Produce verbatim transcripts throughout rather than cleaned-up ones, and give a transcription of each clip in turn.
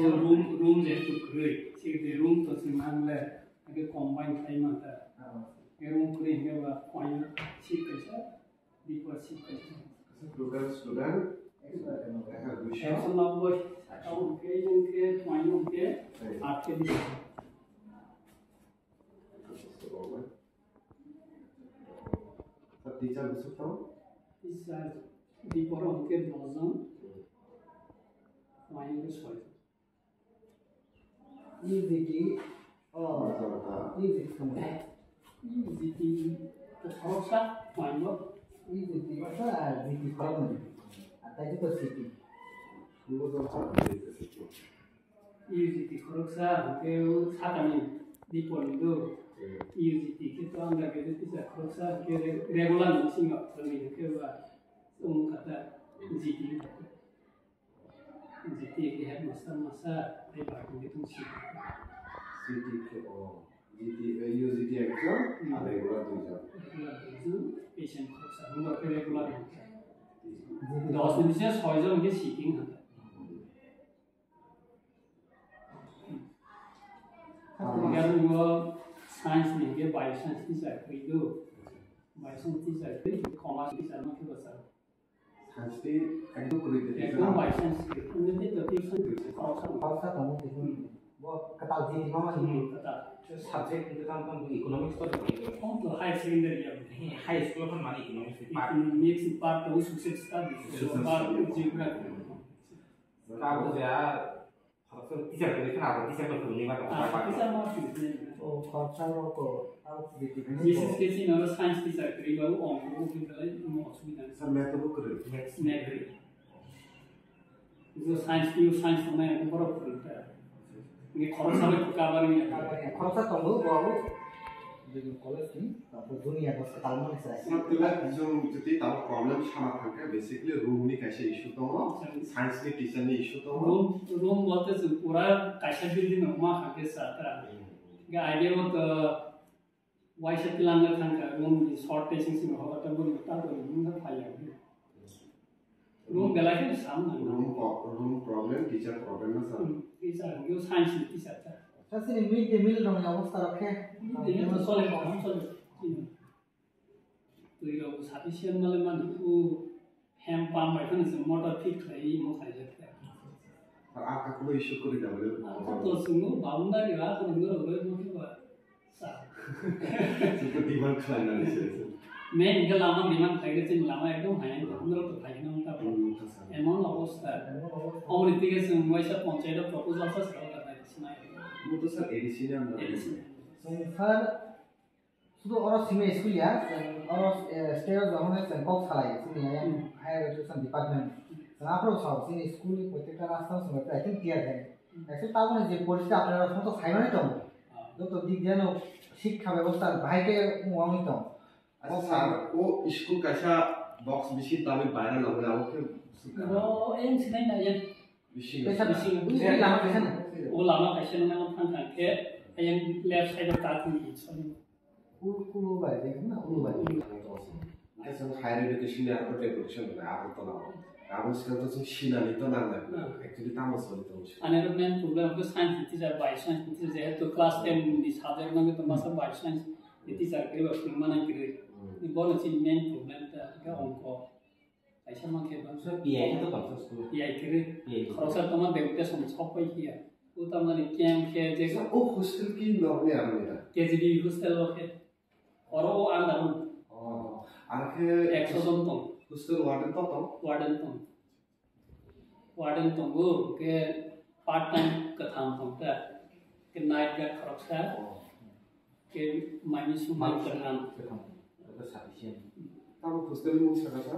Room, room jehetu kwrwi, sini room to sini mangle, ake combine khai manta. Room kwrwi hingke ba point seat kaisa, before seat kaisa. Total student ekso nobboi, saka hingke, hingke point hingke, aat khe. Sir, teacher bwswk tongo? Teacher before hingke dos jon, point hingke soi jon. E G T, oh, E G T, E G T, khoroksa, maino. E G T, khoroksa, ah, G T, khoroknwi. Ah, tai joto C T. E G T khoroksa, hwnkhe o sakani dipori do. E G T khe to ang lage tisa khoroksa, hwnkhe re-, regular ni bisingo thangwi hwnkhe ba, chwng kata G T. G T ke headmaster masa, tei bathroom ke tong si. C T ke, oh, G T, eh, U G T ekjon, hmm, ar regular duijon. Regular duijon, patient khoroksa, regular ke regular. Dos ni bising soi jon ke sitting hata. Keha science ni ke bio science teacher kri do. Bio science teacher kri, commerce teacher no kri basa. Science ni ekdom kwrwi kwrwi. Ekdom by chance. Nini to tuition khoroksa. Khoroksa tongo tuition. Hmm. Bo kwtal G T mama ni. Hmm, kwtal. Subject ni kwtal tong economics to. Tong to higher secondary ya. High school kan mani economics ni part. Economics ni part to social studies. Social studies. Part geography. Ka bo ja Khoroksa teacher kwrwi kheno abo teacher no phwrwngwi ma tongo. Ah, teacher ma phwrwngwi. O, khoroksa rok ko, abo phwrwngwi. Bises khe chini oro science teacher kwrwi ba ongkho bo phwrwngwi belai no osubida. Sir, math bo kwrwi. Math kwrwi. Bo science, pure science tongnai, ang borok phwrwngkha. Ni khoroksa bai kabari ya. Kabari ya. Khoroksa tongo, bo abo. Jodi college ni, tapo junior bo swkang mani sai. Sir, tila jung jodi tamo problem sama thangkha, basically room ni kaisa issue tongo, science ni teacher ni issue tongo. Room, room bolte chwng pura kaisa building no ma kha khe sa ta. Hmm. Ga idea bo to waisa plan na thangkha, room ni shortage ni simi hoba ta bo ta bo ni mungkha phai ya. Room belai kheno sam nang. Room pro-, room problem, teacher problem na sir. Hmm, teacher, yo science ni teacher ta. Sir, sini mid day meal rong ni obostha rok khe? Mid day meal to chole, kaham chole. Hmm. Twi rok sufficient male mani, o hand pump bai kheno se motor fit khlai mo khlai jak ta. Ar a kakulo issue kwrwi da bole. A to chwngno boundary ra to nang rok roi mo khe ba. Chwngno demand khlainani se. Main hwnkhe lama demand khlai khe chwng lama ekdom hai, hmm, norok to phai nang ta. Hmm, ta sa. Emon obostha. Emon obostha. Omoni tige chwng waisa panchayat o proposal sa sa ka nai sinai. Mo to sir A D C ni under. A D C. Chwng sir sudu oro simi school ya, chwng oro, eh, state o jokhon chwng kok salai, chini ayang, hmm, higher education department. Chwng aphuru sao, chini school ni protekta rasta chwng I think clear hai. Actually, tabukni je poristiti apnara joto saimani tongo. Ah. Joto dik jeno shikkha bebosta bahai khe wngwi tong. Acha sir, o school kaisa box bisi dabi viral wngwi abo khe swkang. Ro, eyang sinai na eyang. Bisi. Kaisa bisi. Ui, ui, lama kaisa na. O lama kaisa nang thang thang khe, eyang left side o ta thang di, sorry. Ulu, ulu bai, de na, ulu bai. Ulu. Hwnkhe chwng higher education ni aro deputation rwnai Agartala o. Aboni swkang to chwng sinani to nangnai. Hmm. Actually tamo sori tongo. Ani aro main problem khe science ni teacher bai, science ni teacher jehetu class ten ni subject nangwi tongma sa bai science ni teacher kwrwi ba phwrwngma nang kwrwi. Hmm. Bono chini main problem ta khe ongkho. Kaisa ma khe ba. So, P I khe to tongsa school. P I kwrwi. P I. Khoroksa tongma deputation sok pai khe ya. O tamani camp khe je. So, o hostel ki norok ni aro ni da? K G B hostel o khe. Oro o under o. Oh, ang khe ekso jon tong. Hostel warden to tong? Warden tong. Warden tongo, khe part time kwtham tong ta. Khe night guard khoroksa. Oh. Khe mani sumai kwtham. Kwtham. Abo sufficient. Tamo hostel ni mung saka sa?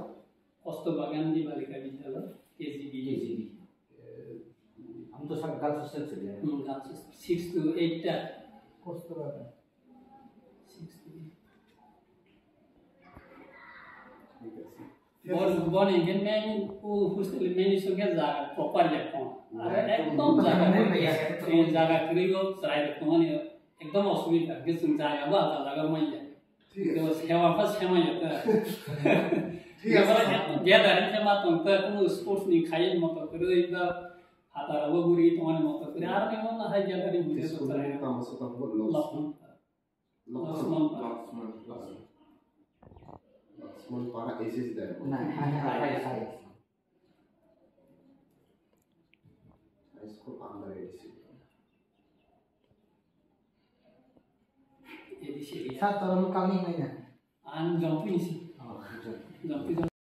Kosto Bagan ni Balika Vidyalaya, K G B. K G B. Eh, ang to sa girls hostel se ya. Hmm, girls hostel. Six to eight ta. Kosto Bagan. Six to eight. Bor, bor ni gen men, o hostel men ni sungke jaga proper ya kon. Are ekdom jaga, eh, jaga kwrwi o chwrai rok tongmani ekdom osubida. Ke chwng jaga bo ajal jaga manya. Thik ase. To sewa pa sema ya ta. Thik ase. Gathering khe ma tong ta, kuno sports ni khai moto kwrwi ba hataro bo guri tongmani moto kwrwi. Aro ni mo na hai gathering ni so chwrai rok. Tamo so tamo lo. Lokman. Lokman. Lokman. Lokman. Lokman para S S Diamond. Na, hai, hai, hai, hai. High school under A D C. A D C. Sir, toro mo kami ngai na? Ang Jompi ni si. Oh, Jompi. Jompi.